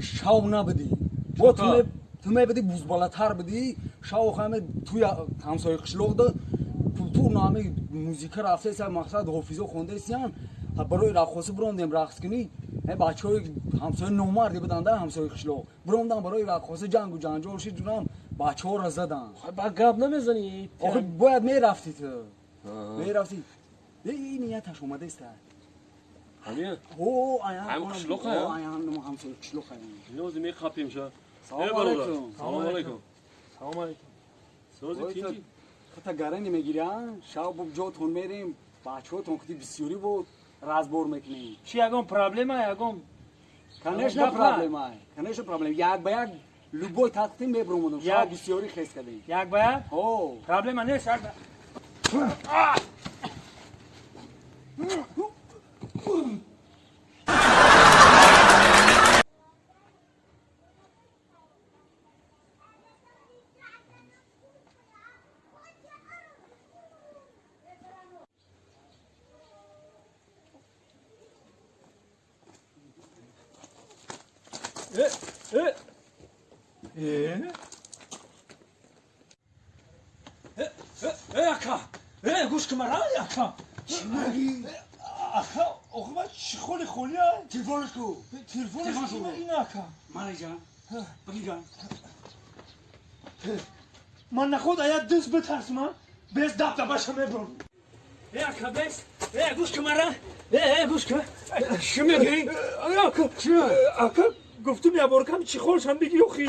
Шав набудӣ. Бо ту мебудӣ, бузбалатар будӣ. Шав хаме туя ҳамсояи қишлоқда культурно ҳами музика рафтеса, мақсад ҳофизо хондаесиян. Барои раққосӣ бирондем рақс кунӣ. Бачаҳои ҳамсоя номарде буданда, ҳамсояи қишлоқ биромдан барои раққосӣ, ҷангу ҷанҷол шид, ҷунам бачаҳоро задан. Ба гап намезанӣ. Охи бояд мерафтӣ, ту мерафтӣ. Ин нияташ омадаеста. Ҳамин? О, Ҳам қишлоқ, ҳамсояи қишлоқ. Нози меқапим ша. Салом алейкум. Салом алейкум. Салом алейкум. Сози, тинҷи? Хата гарани мегиря, шав бо ҷотон мерем, бачаҳотон хути бисёрӣ буд, разбор мекунем. Чи, ягон проблема, ягон? Конечно, проблема, конечно, проблема. Як ба як любой тақтим мебромадам, шав бисёрӣ хес кардем. Як ба як? О. Проблема нест, як. Э, э. Э? Э, э, ака. Э, гӯш кун мара, ака. Чӣ мегӣ? Ака, охи чӣ холи холия? Телефонаш ку? Телефонаш ин, ака. Мараҷан, бигиҷан. Ман наход ая дӯст битарсма, без дабдабаша мебурам. Э, ака, бес. Э, гӯш кун мара. Э, э, гӯш кун. Чӣ мегӣ? Ака, ака, гуфтум, як бор кам чӣ холшам биги, охи.